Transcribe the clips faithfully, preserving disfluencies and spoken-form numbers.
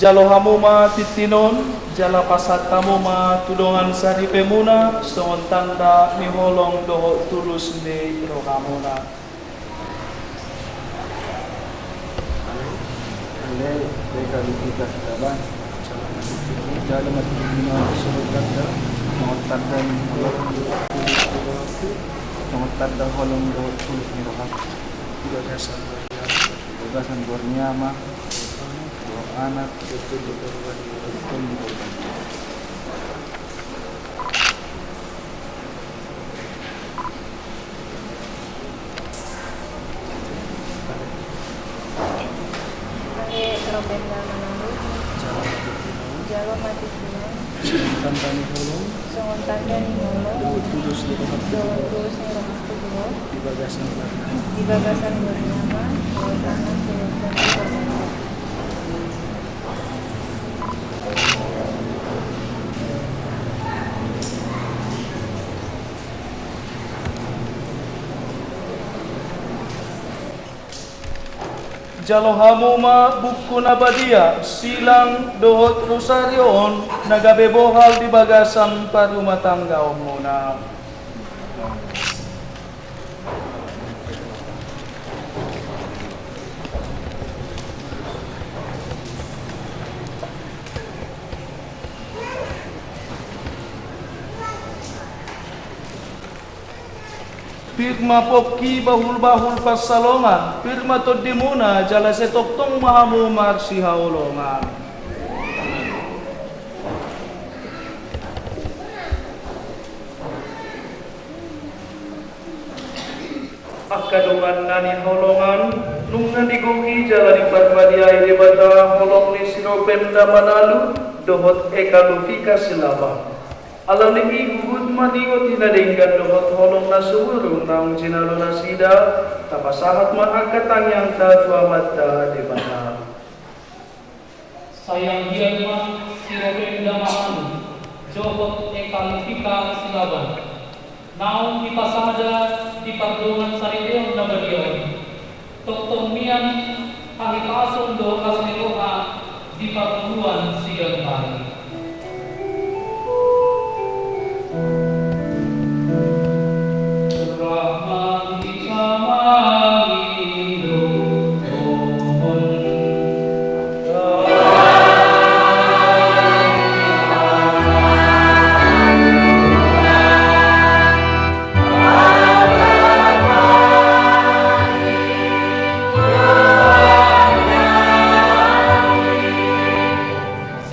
Jalo hamu ma tintin on, jala pasahat hamu ma tu dongan saripemuna songon tanda ni holong dohot tulus ni rohamuna. Ale, ale, Eka Lupita Sitaban. Jalo ma tintin on songon tanda, songon tanda ni holong, songon tanda holong dohot tulus ni roha. Di bagasan goar ni Ama, dohot Anak, dohot Tondi Porbadia. Ale, Ropenda Manalu. Jalo ma tintin on. Songon tanda ni holong. Songon tanda ni holong. Dohot tulus ni roha. Dohot tulus ni roha. Di bagasan goar ni Ama. Di bagasan goar ni Ama. Dohot Anak, dohot Tondi Porbadia. Jalo hamu ma buku na badia, silang dohot rosario on na gabe bohal di bagasan parumatanggaonmuna. Pir ma pongki bahulbahul pansalongan, pir ma tondimuna jala sai tongtong ma hamu marsihaholongan. Angka dongan na hinaholongan, nunga digohi jala diparbadia Debata holong ni si Ropenda Manalu dohot Eka Lupita Sitaban. Ala ni i huhut ma di tingki na denggan dohot holong na sumurung naung jinalo nasida, tapasahat ma angka tangiangta tu Amanta Debata. Sai anggiat ma si Ropenda Manalu dohot Eka Lupita Sitaban naung dipasada di pardongan saripeon na badia on, tongtong mian hahipason dohot las ni roha di parngoluan siganup ari.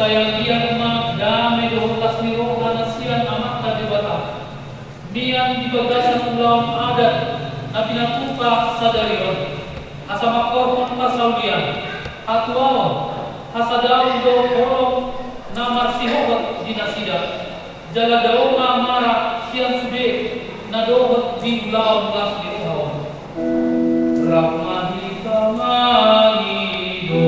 Sai anggiat ma dame dohot las ni roha na sian Amanta Debata, mian di bagasan ulaon adat na pinatupa sadari on, asa mangkorhon pasaulian, hatuaon, hasadaon dohot holong na marsihohot di nasida. Jala dao ma mara sian sude na dohot di ulaon las ni roha on. Rap ma hita mangido.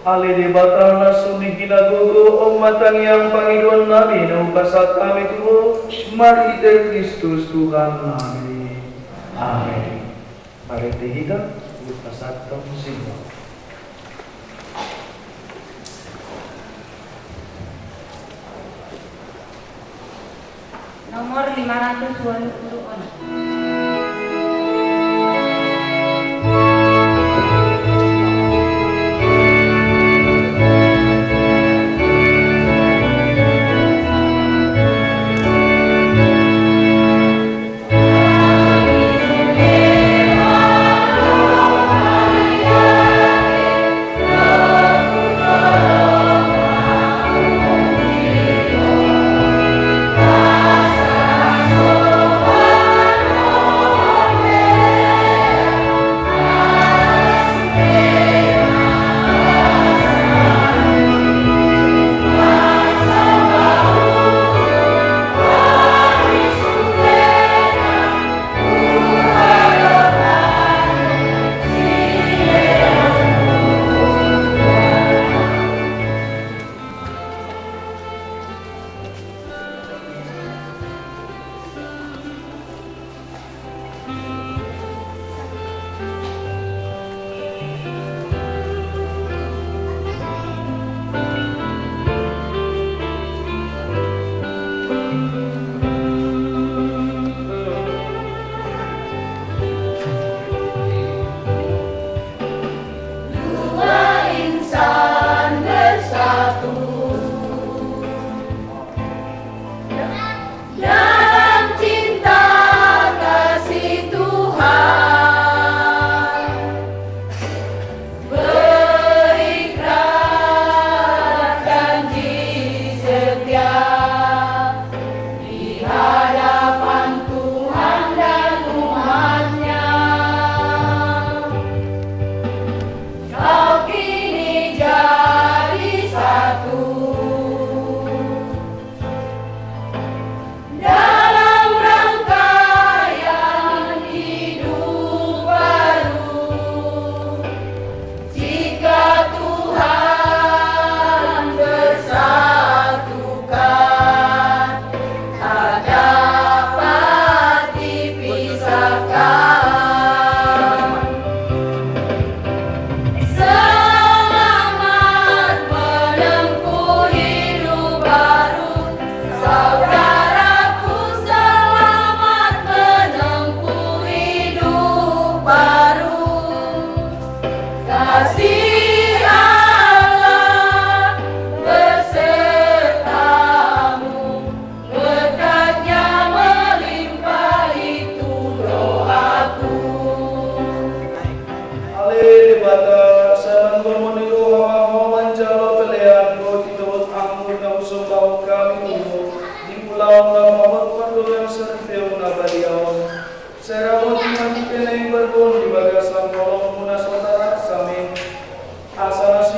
Ale Debata na sumihinagogo, on ma tangiang pangidoannami na hupasahat hami tu Ho marhite Kristus Tuhannami. Amen. Marende hita, hupasahat hami tu Ho. Nomor lima ratus walu pulu onom.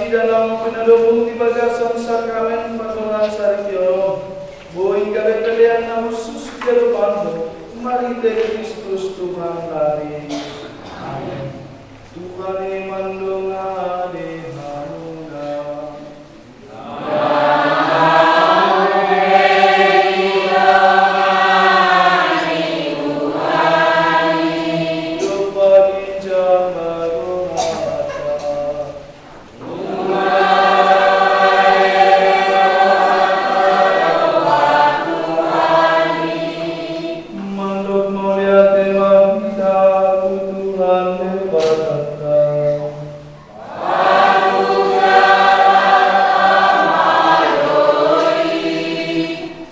Di dalam pinadomu di bagasan sakramen pardongansaripeon, boi gabe pelean na hushus di adopanmu, marhite Kristus Tuhannami. Amen. Tuhan i mandongani hamuna. Dob paginjang ma rohanta. Mandok mauliate ma hita tu Tuhan Debatanta.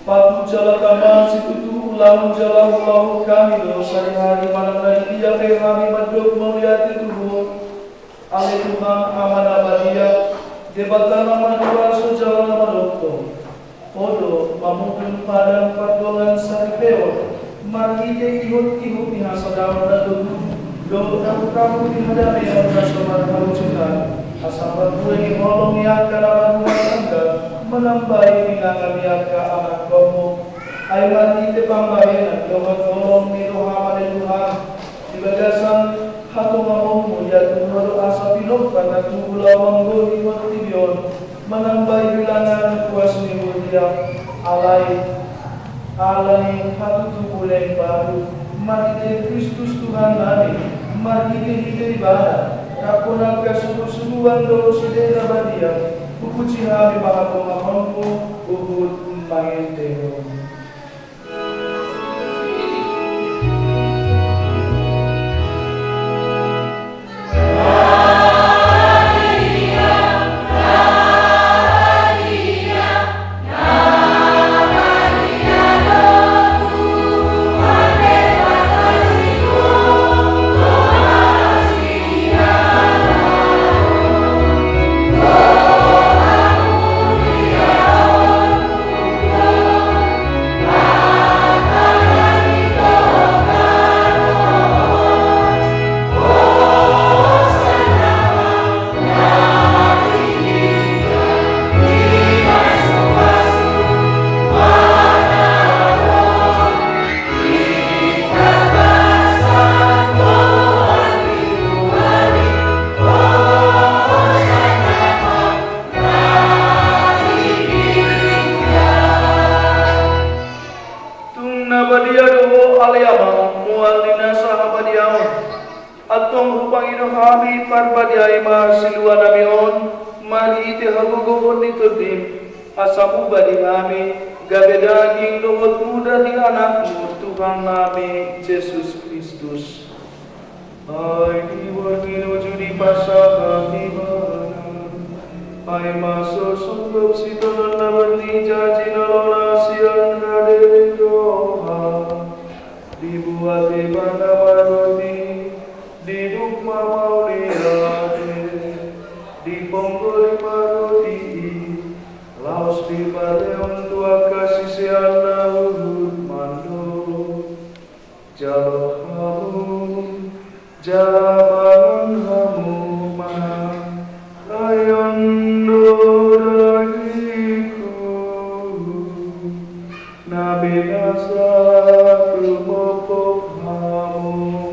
Patut jala tama situtu, ulaon jala ulaon hami do sadihari manang na di dia pe hami mandok mauliate tu Ho. Ale Tuhan, Ama na badia, Debata na manuaso jala na manongtong. Ho do mamungka padan pardongansaripeon marhite ihut-ihut ni hasadaon na tolu dohot rambu-rambu ni hadameon na so marhalusutan, asa parbue ni holong ni angka na marrumah tangga manambai bilangan ni angka anakkonmu. Ai marhite pambahenan dohot holong ni roham, ale Tuhan, di bagasan hatongaonmu diatur Ho do asa pinompar na tubu laho manggohi portibi on manambai bilangan huaso ni huria. Alai, alani hatutubu na imbaru, marhite Kristus Tuhannami, marhite-hite Ibana, rap dohot angka suruh-suruhan dohot sude na badia, hupuji hami ma hatongaonmu huhut mangendehon. Tung na badia do Ho, ale Ama, mual ni nasa habadiaon. Antong hupangido hami parbadiai ma siluanami on, marhite hagogoon ni Tondim, asa muba di hami gabe daging dohot mudar ni Anakmu, Tuhannami Jesus Kristus. Ai di borngin uju dipasahat Ibana, ai ma so sungkup sitonon na marnijaji na lola sian haderen roha, dibuat Ibana ma roti, didok ma mauliate, diponggol ma roti i, laos diparlehon tu angka siseanna huhut mandok. Jalo hamu, jala mangan hamu ma, ai on do dagingku, na binasa tumopot hamu.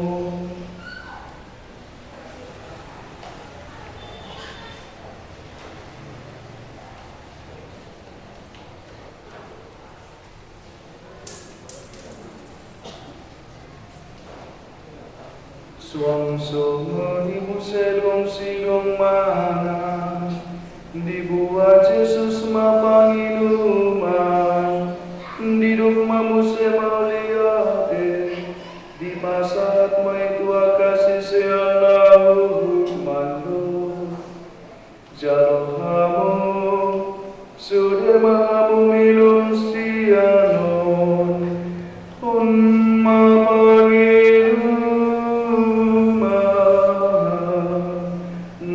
Suang songon i muse dung sidung mangan, dibuat Jesus ma panginuman, didok ma muse mauliate, dipasahat ma i tu angka siseanna huhut mandok. Jalo hamu, sude ma hamu minum sian on, on ma panginuman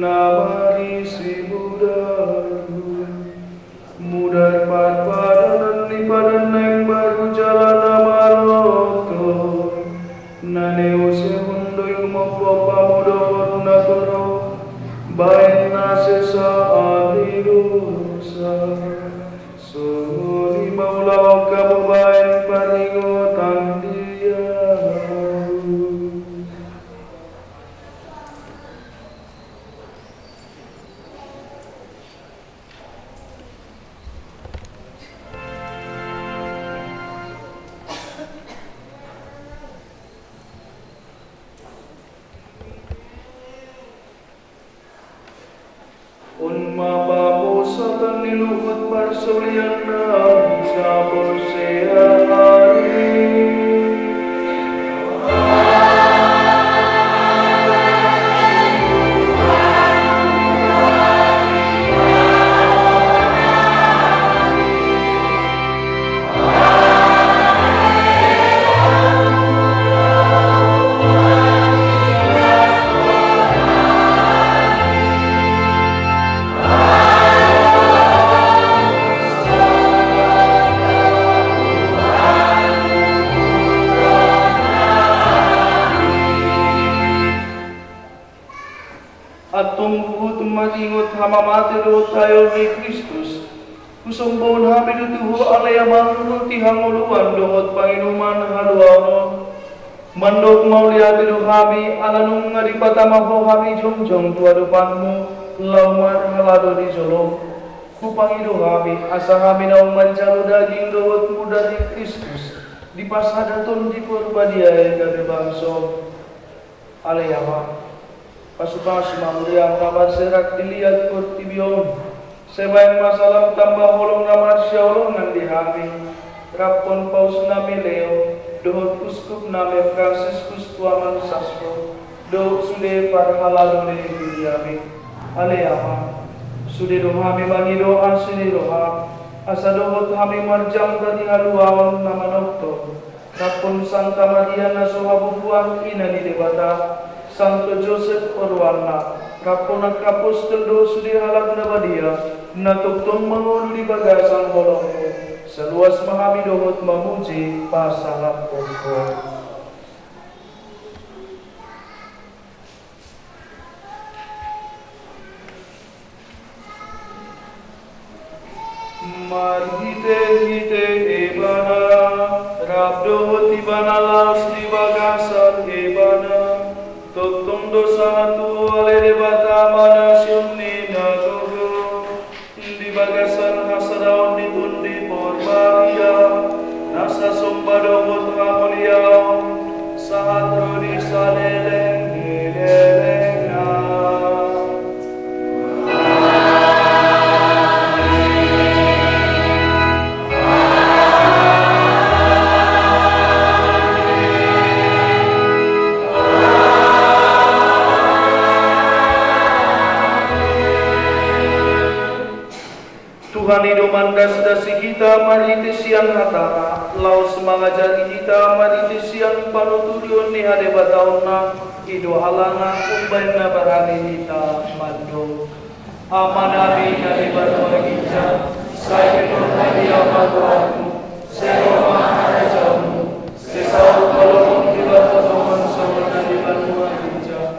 na marisi mudarhu, mudar parpadanan ni padan na imbaru jala na marotoh, na niusehon do i humophop hamu dohot na torop, bahen na sesa Satan ni luhut parsaulian na saporsea ari. Antong huhut mangingot hamamate dohot haheheon ni Kristus, husombaon hami do tu Ho ale Ama, roti hangoluan dohot panginuman haluaon on. Mandok mauliate do hami ala nunga dipatama Ho hami jongjong tu adopanMu, laho marhalado di jolom. Hupangido hami asa hami naung manjalo daging dohot mudar ni Kristus, dipasada Tondi Porbadia i gabe bangsoM. Ale Ama, pasupasu ma huriaM na marserak di liat portibi on. Sai baen ma salam tamba holong na marsihaholongan di hami, rap dohot paus nami Leo, dohot uskup nami Fransiskus tu Amansaso, dohot sude parhalado ni huriaMi. Ale Ama, sude do hami mangido asi ni rohaM, asa dohot hami marjambar di haluaon na manongtong, rap dohot Santa Maria na so habubuan, ina ni Debata, Santo Josep oroanna, rap dohot angka apostel dohot sude halak na badia, na tongtong mangolu di bagasan holongMu, sai luas ma hami dohot mamuji pasalamhon Ho. Marhitehite Ibana, rap dohot Ibana, laos di bagasan Ibana, tongtong do sahat tu Ho ale Debata, Ama na sinuan ni na gogo, di bagasan hasadaon ni Tondi Porbadia, na sasomba dohot hamuliaon, sahat ro di saleleng ni lelengna. Tuhan i do mandasdasi hita marhite sian hataNa, laos mangajari hita marhite sian panuturion ni hadebataonna. I do alana umbahen na barani hita mandok: Amanami na di banua ginjang, sai pinarbadia ma goarMu, sai ro ma harajaonMu, sai saut ma lomoM di banua tonga on songon na di banua ginjang.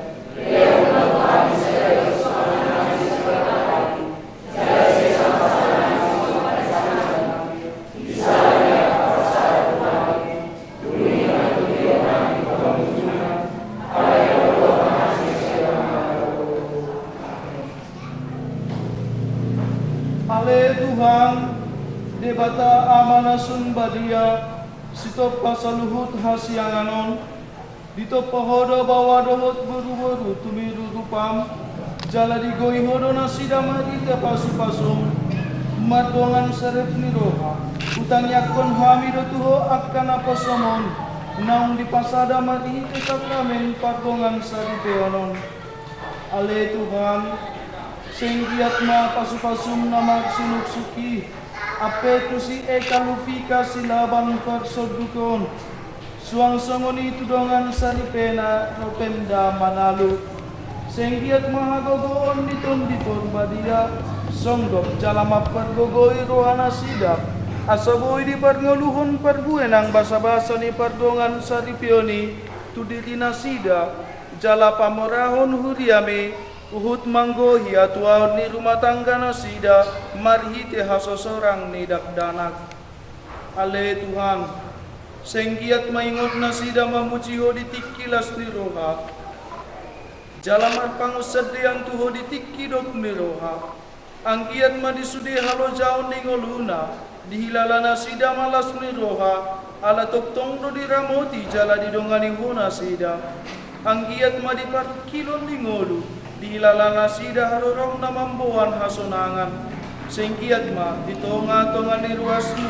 Ale Tuhan, Debata Ama na sun badia, sitompa saluhut hasiangan on, ditompa Ho do baoa dohot boruboru tumiru rupam, jala digogoi Ho do nasida marhite pasupasum, mardongan saripea ni roha. Hutangiangkon hami do tu Ho angka naposom on, naung dipasada marhite sakramen pardongan saripeon on. Ale Tuhan, senggiat ma pasupasum na marsinuksuk i, ampe tu si Eka Lufika silaban parsonduk on, suang songon i tu dongan saripena Ropenda Manalu. Senggiat ma hagogoon ni Tondi Porbadia, songgop jala mampargogoi rohanasida, asa boi diparngoluhon parbue nang basabasa ni pardongan saripeon i tu dirinasida, jala pamorahon huriaMi, huhut manggohi hatuaon ni rumah tangganasida marhite hasosorang ni dakdanak. Ale Tuhan, senggiat ma ingot nasida mamuji Ho di tingki las ni roha, jala marpangunsandean tu Ho di tingki dok ni roha. Anggiat ma di sude halojaon ni ngoluna, dihilala nasida ma las ni roha, ala tongtong do diramoti jala didongani Ho nasida. Anggiat ma di parungkilon ni ngolu, dihilala nasida haroroan na mamboan hasonangan. Senggiat ma di tonga-tonga ni ruasmu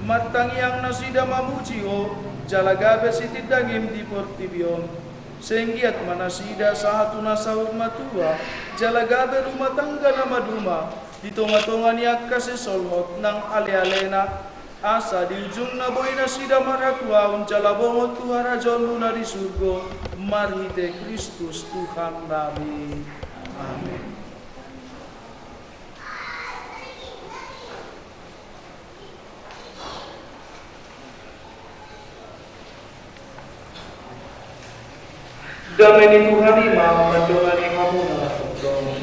martangiang nasida mamuji Ho, jala gabe sitindangim di portibi on. Senggiat ma nasida sahat tu na saur matua, jala gabe rumah tangga na maduma di tonga-tonga ni angka sisolhot nang ale-alena, asa di ujungna boi nasida marhatuaon jala bongot tu harajaonmu na di surgo, marhite Kristus Tuhannami. Amin. Dame ni Tuhan i ma mandongani hamu na martongtong.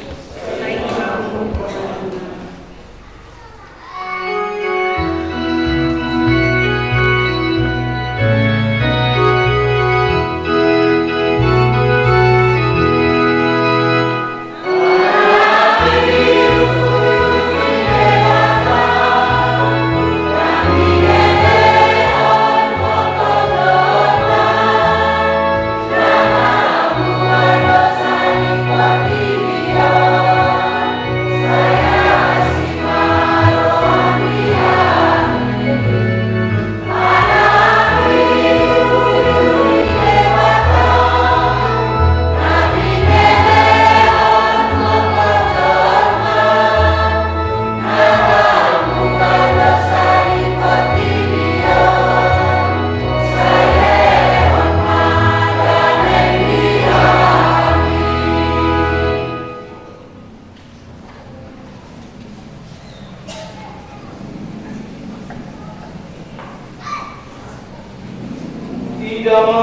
Ida ma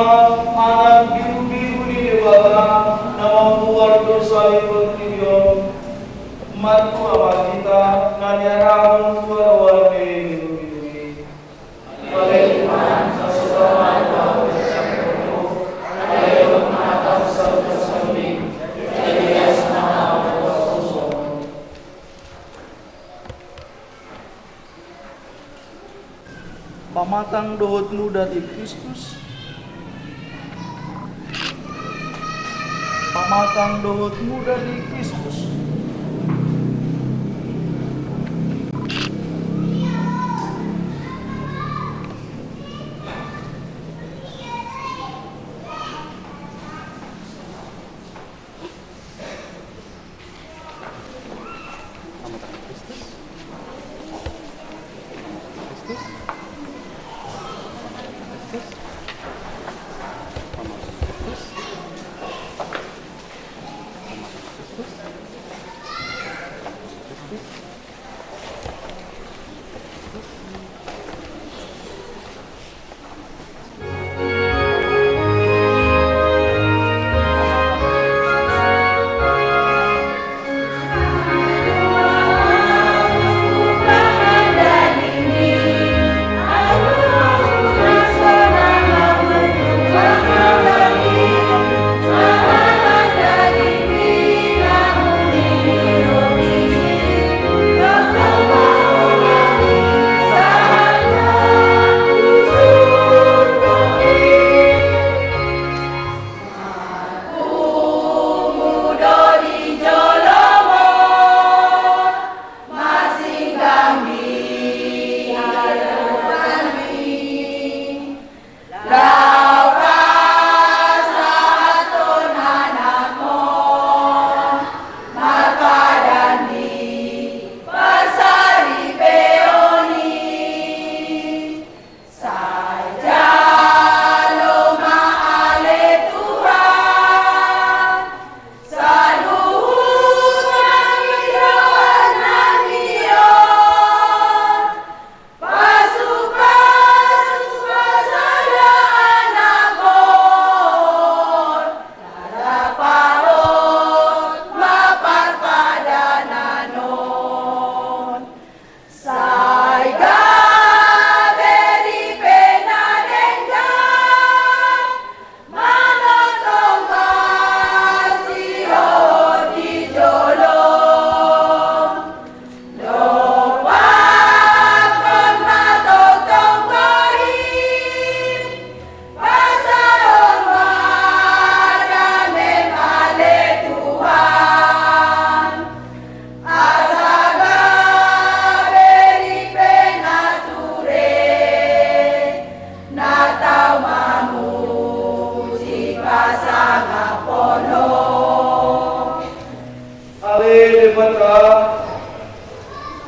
Anak birubiru ni Debata, na mambuar dosa ni portibi on. Martua ma hita na niarahon tu haroan ni birubiru i. Pamatang dohot muda di Kristus. Pamatang dohot muda di Kristus. Pamatang Kristus. Pamatang Kristus. Pamatang Kristus. Pamatang Kristus.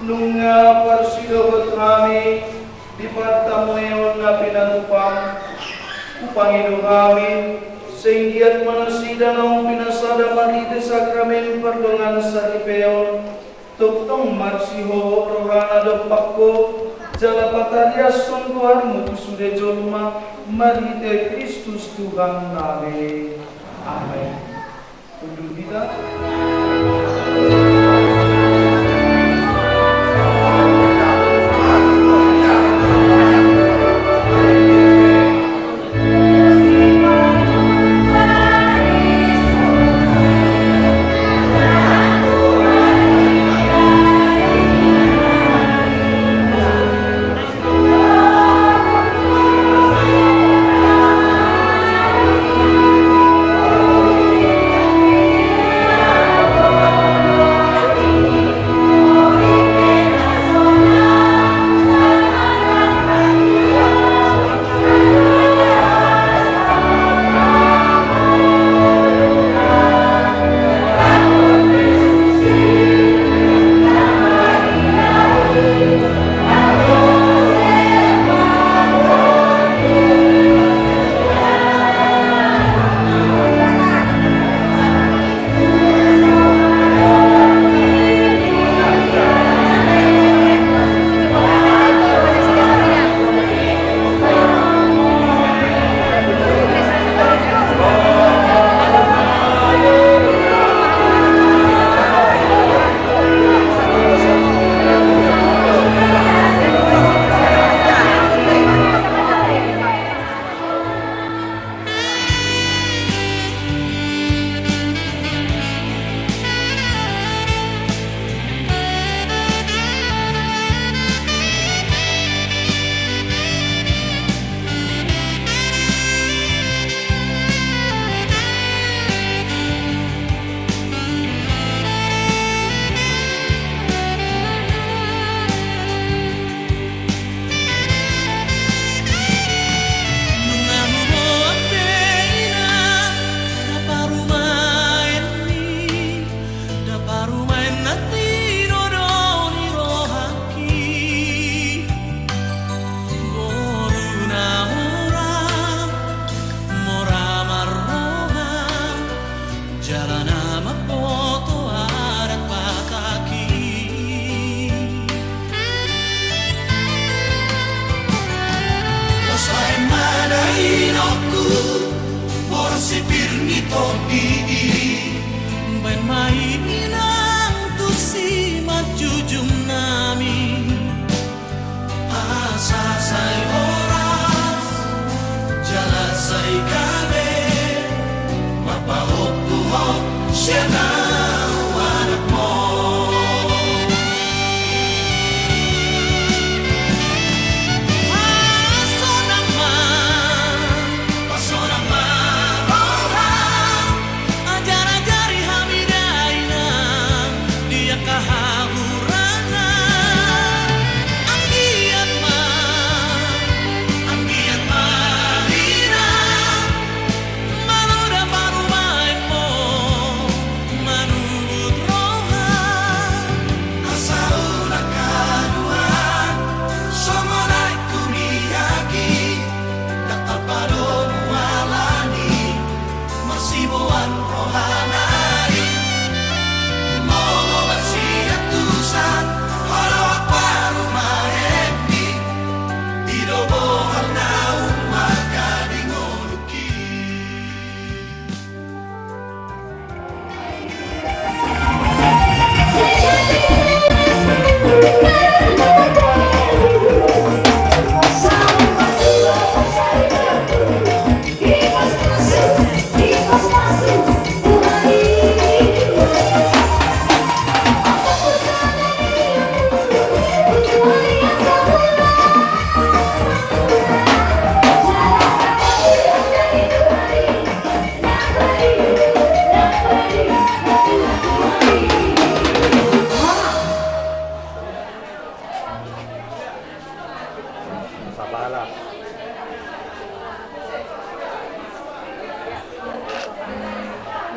Nunga parsidohot hami di partamueon na pinatupam, hupangido hami, sai anggiat ma nasida naung pinasada marhite sakramen pardongansaripeon, tongtong marsihohot rohana dompak Ho, jala patariashon goarMu tu sude jolma, marhite Kristus Tuhannami. Amen. Undur hita. Nunga huboan be, Inang, na parumaenmi, na parumaen na tinodo ni rohangki. Boru na mora, mora marroha, jala na mamboto adat Batak i. Baen ma, inangku, boru sipir ni tondi i. Baen ma i, Inang, tu simanjujungnami. Asa sai horas, jala sai gabe, marpahompu ho sian au anakmu. Pasonang ma, pasonang ma roham. Ajar-ajari hami da, Inang, di angka hahurangan. Anggiat ma, anggiat ma, Inang, manoda parumaenmu, manuhut roha. Asa unang haduan, songon aek tu miak i, ndang tarpadomu alani. Marsiboan roha nari, molo marsiantusan, molo parumaenmi, i do bohal naung marga di ngolungki. Sapala.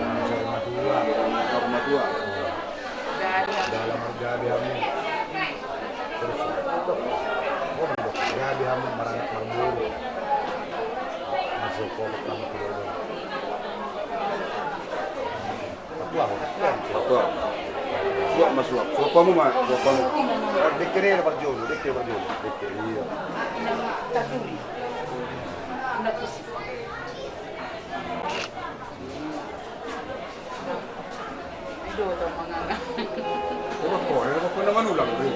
Rumah tua. Rumah tua. Dalam margabe hamu. Di hamu maranak marboru. Masuk ke dalam. Apa? Apa? Suap ma, suap. Suap hamu ma, suap hamu. Dekke, dekke parjolo, dekke parjolo. Dekke, iya. Taturi. Nda pusing. Ido tong manganga. Coba ko, ya, coba ko na manulang, Bro.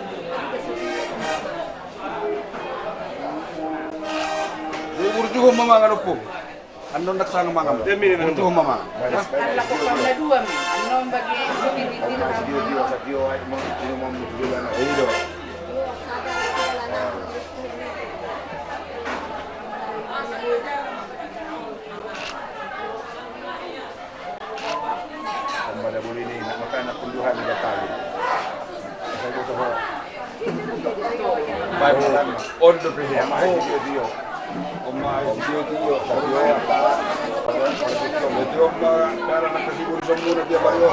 Burju ho ma mangan, Opo. Annon dak sanga mangan. Burju ho ma mangan. Ala ko pala dua mi. Annon bagi. Ido. Pembada boli ni, nak makan, nak kunduhan, nak tahu. Saya butuh. Baik, on the video. Oma, on the video. Jadi, Oma, darah nak kasih bulu semua, dia baru.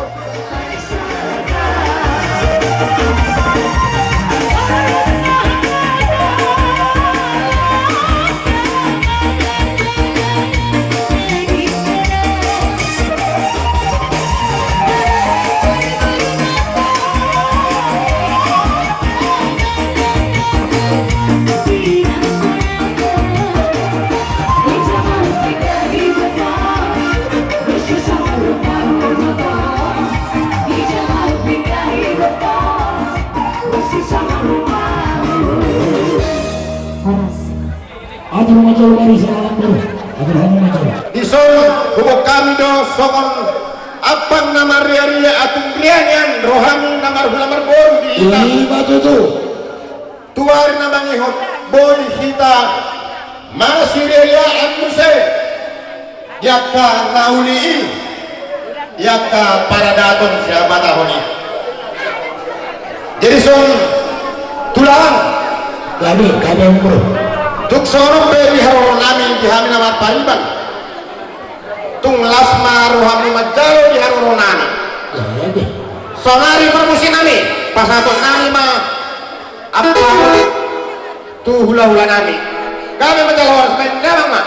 Horas. Atur ma jolo, mari, selamat, bro. Atur hamu ma jolo. Dison huboan hami do songon ampang na marriaria, atung ria nian rohami na marhula marboru di hita. Ima tutu. Tu ari na mangihut boi hita masiriariaan muse di angka na uli i, di angka paradaton sihabatahon i. Jadi songon tulang. Gabe, gabe, bro. Tung songon on pe di haroronami, di hami na marpariban. Tung las ma rohamu manjalo di haroronami. Iya, iya, iya. Sonari parmusiknami, pasahatonnami ma ampang tu hulahulanami. Gabe ma jala horas, main damang ma.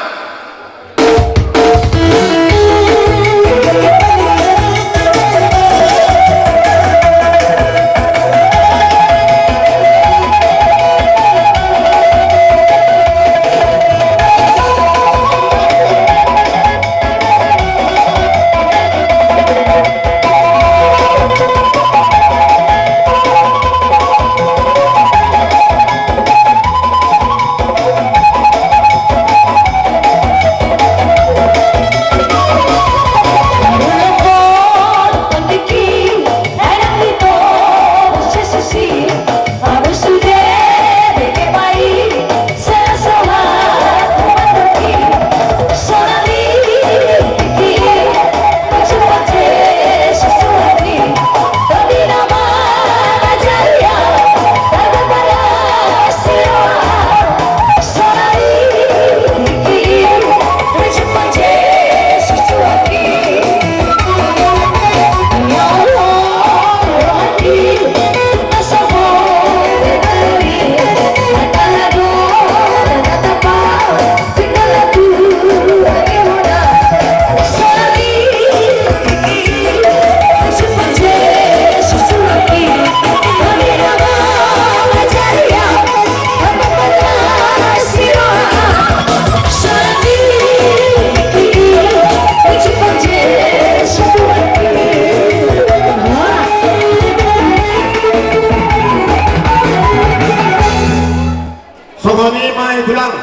Songon i ma i tulang,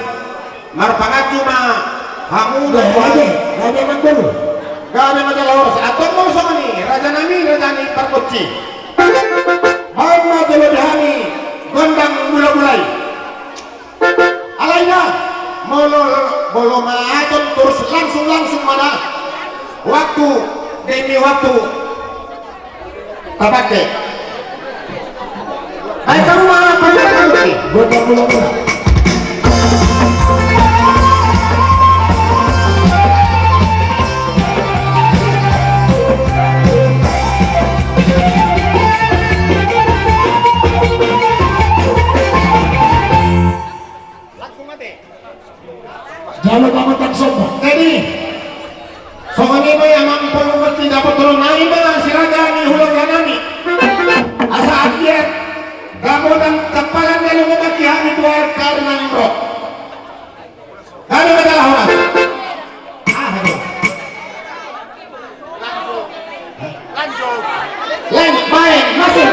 marpanganju ma hamu. Gabe, gabe, gabe. Gabe ma jala horas, antong molo songon i, rajanami, raja ni pargonsi. Baen ma jolo di hami gondang mulak-mulak i. Alai na, molo, molo ma aton torus langsung-langsung ma na. Waktu demi waktu. Tapake. Baen hamu ma, baen hamu ma. Gondang mulak-mulak. Tampalan na lungu maki hami tuar karena imro. Kalau kata lawan. Ah, aduh. Lanjut, main, masuk.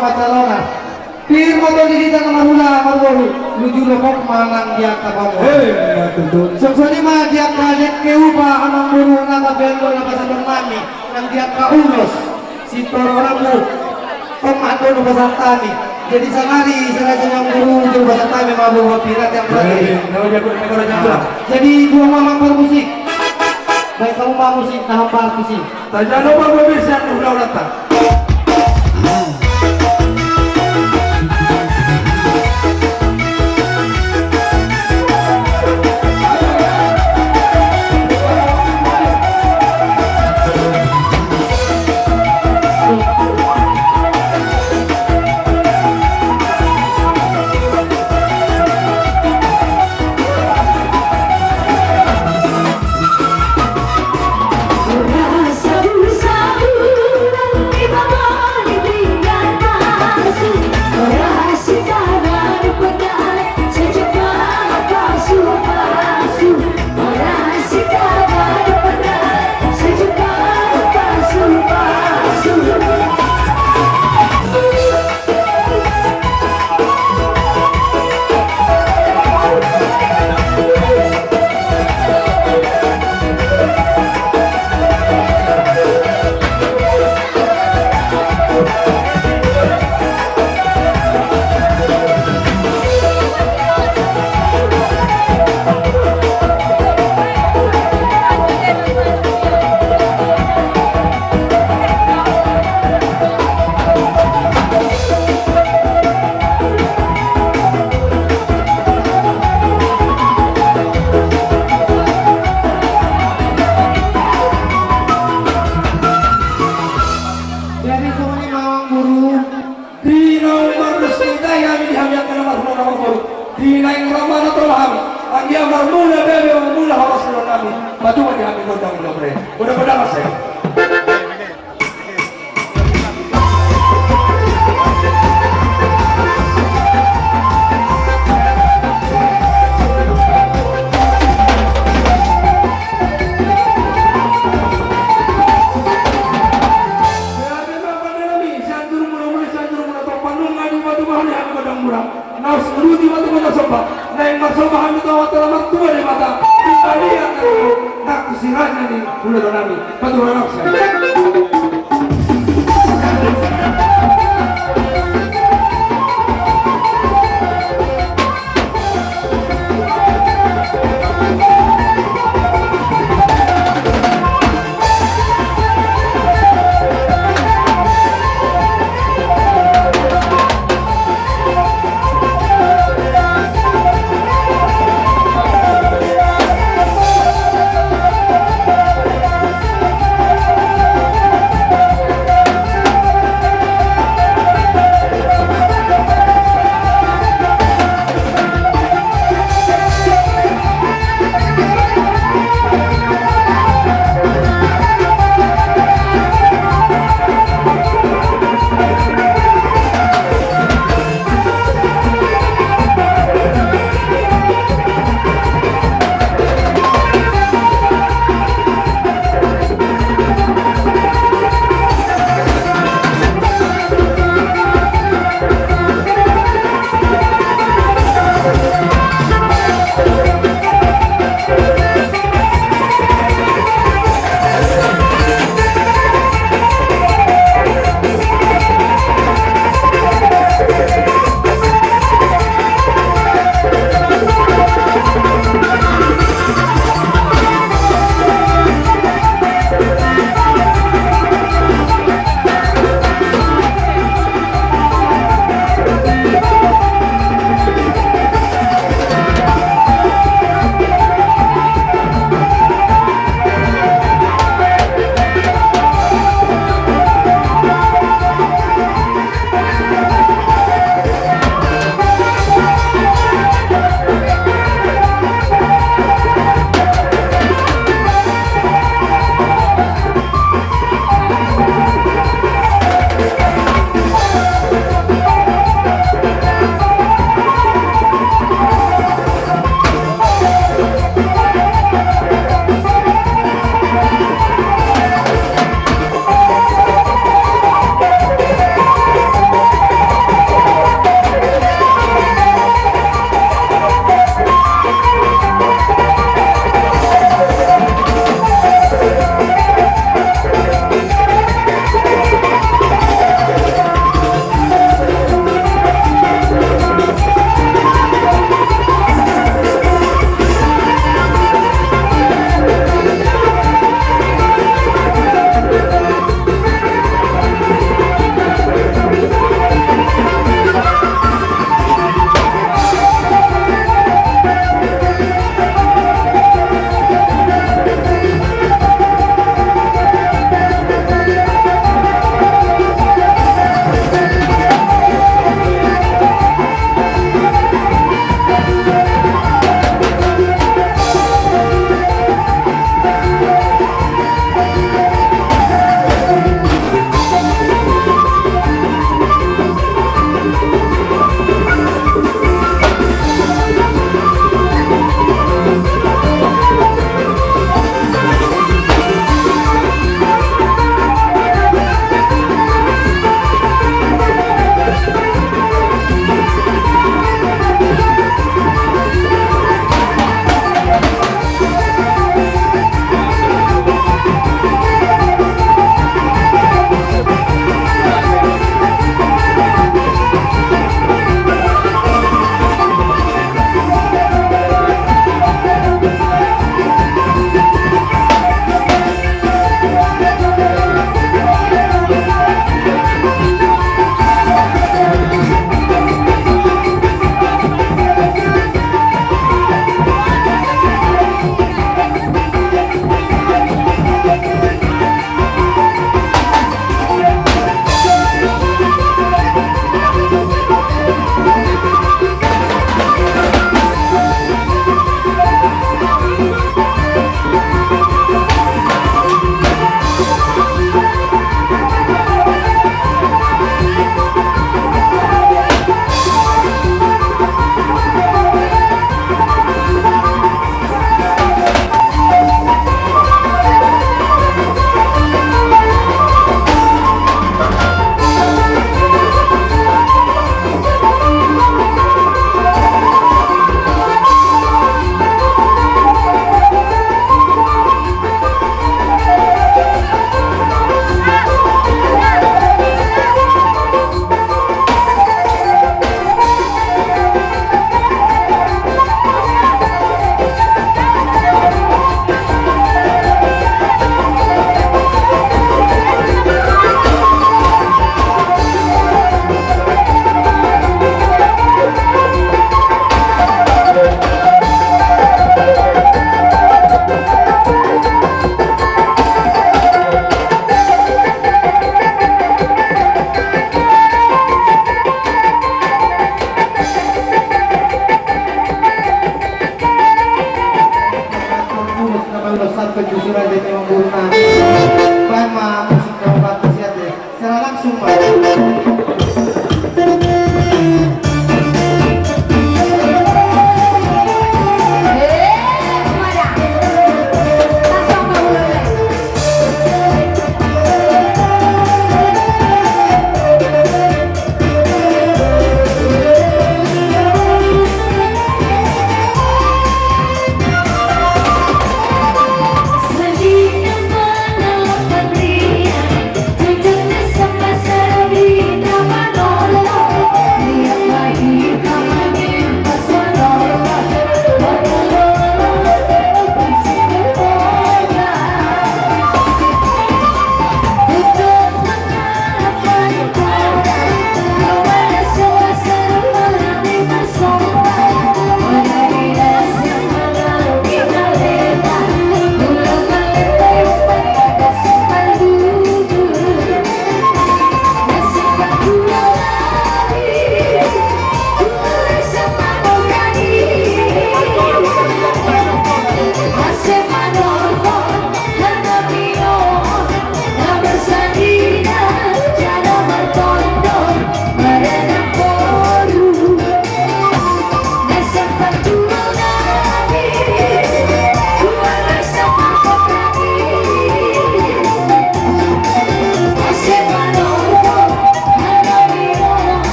Masalona. Pir ma tondinta na marhula marboru, luju lopok ma nang di angka pamoruon. Hei, ya tutu. Songon i ma di angka dengke upa amangboru na tabeanhon na pasahaton nami, nang di angka ulos. Sitoro rambu. Pemahaton upasahat nami. Jadi sangari saraja amangboru, jadi upasahat nami ma boru pira tiap hari. Hei, na udah, udah, udah, udah. Jadi dua mamang parmusik. Baik, hamu parmusik, na hombar tusi. Tajalo ma bobi sian ulaulanta. Jadi songon i ma amangboru. Di na ummarus hita i hami di hami angka na marhula na marboru. Di naeng ro ma na tolu hami. Anggiat marmula bebe marmula horas do nami. Patunga di hami gondang mula bre. Gondang gondang asa. Sian jurumuna muli, sian jurumuna tompa, nunga dipatunga hami gondang mula. Na uduti ma tu gondang somba, naeng marsomba hami tu Amanta na martua Debata. Di balian na tutu, nang tu si raja ni hulahula nami. Patunga na usia.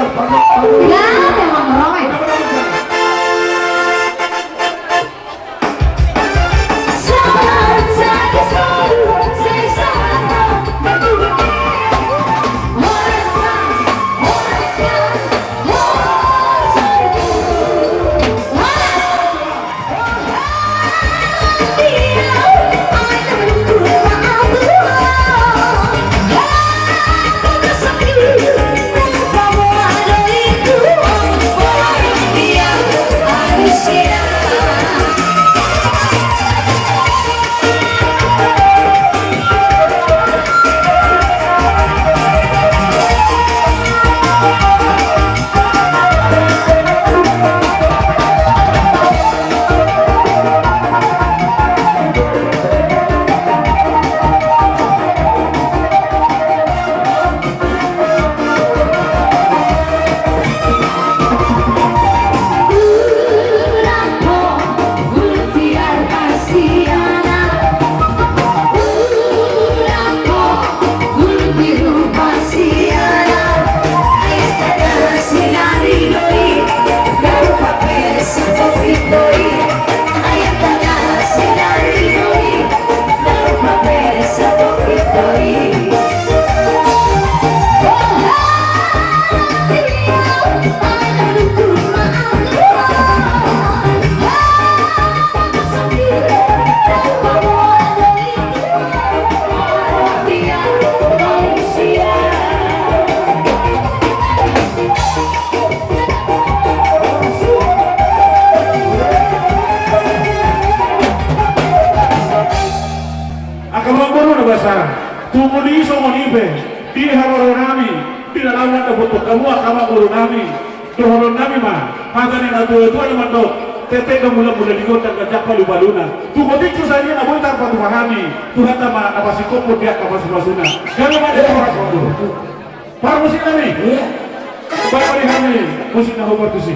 Ya, memang ramai. Angka amangboru na basa, tumuli songon i pe di haroro nami, di na laho mandapot hamu angka amangboru nami. Dohonon nami ma hata ni na tuatua na mandok, tete do mulamula di gondang, ganjang palupaluna. Tu tingki sadia na boi tarpatupa hami, Tuhanta ma na pasingkophon di angka pasupasuna. Gabe ma di horas. Parmusik nami. Iya. Baen ma di hami musik na hombar tusi.